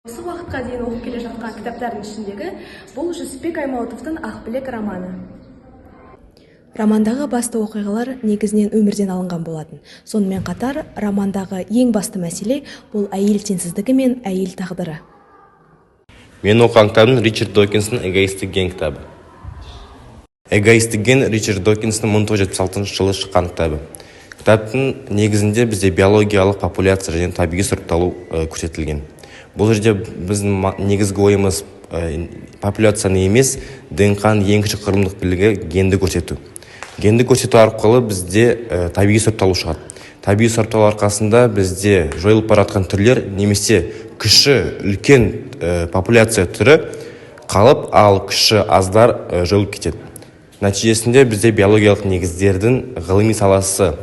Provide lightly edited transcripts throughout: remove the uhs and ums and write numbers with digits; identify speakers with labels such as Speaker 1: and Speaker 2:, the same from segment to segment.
Speaker 1: Осы уақытқа дейін оқып келе жатқан кітаптардың ішіндегі бұл Жүсіпбек Аймауытовтың «Ақбілек» романы. Романдағы басты оқиғалар негізінен өмірден алынған болатын. Сонымен қатар романдағы ең басты мәселе бұл әйел теңсіздігі мен әйел тағдыры.
Speaker 2: Мен оқыған кітабым Ричард Докинстің «Эгоистік ген» кітабы. «Эгоистік ген» Ричард Докинстің 1976 жылы шыққан кітабы. Кітаптың негізінде бізде биологиялық популяция және табиғи сұрыпталу көрсетілген. Бұл жерде біздің негізгі ойымыз популяцияны емес, ДНК-ның ең кіші құрылымдық бірлігі генді көрсету. Генді көрсету арқылы бізде табиғи сұрыпталу шығады. Табиғи сұрыпталу арқасында бізде жойылып бара жатқан түрлер немесе күші үлкен популяция түрі қалып, ал күші аздар жойылып кетеді. Нәтижесінде бізде биологиялық негіздердің ғылыми саласы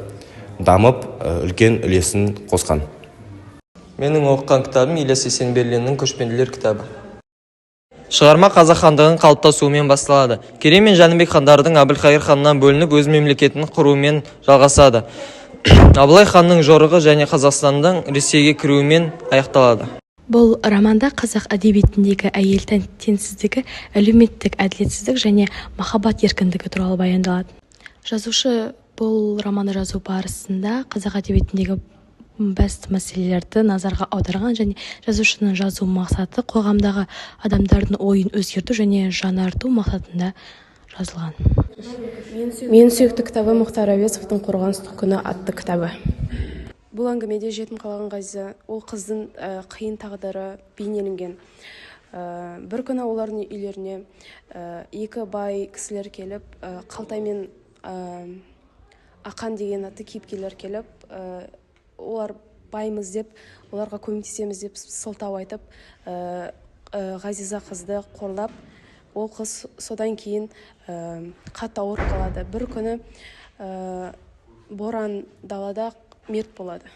Speaker 2: дамып, үлкен үлесін қосқан.
Speaker 3: Менің оқыған кітабым Ілияс Есенберлиннің «Көшпенділер» кітабы. Шығарма Қазақ хандығының қалыптасуымен басталады. Керей мен Жәнібек хандардың Әбілқайыр ханнан бөлініп, өз мемлекетін құруымен жалғасады. Абылай ханның жорығы және Қазақстанның Ресейге кіруімен аяқталады.
Speaker 1: Бұл романда қазақ әдебиетіндегі әйел теңсіздігі, әлеуметтік әділетсіздік және махаббат еркіндігі туралы баяндалады. Жазушы бұл романды жазу барысында қазақ әдебиетіндегі басты мәселелерді назарға аударған және жазушының жазу мақсаты қоғамдағы адамдардың ойын өзгерту және жаңарту мақсатында жазылған.
Speaker 4: Менің сүйікті кітабым Мұхтар Әуезовтің «Қорғаныс күні» атты кітабы. Бұл әңгімеде жетім қалған Ғазиза, ол қыздың қиын тағдыры бейнеленген. Бір күні олардың үйлеріне екі бай кісілер келіп, Қалтай мен Ақан деген атты кейіпкерлер келіп, олар баймыз деп, оларға көмектесеміз деп сылтау айтып, Ғазиза қызды қорлап, ол қыз содан кейін қатты ауырып қалады. Бір күні боран далада мерт болады.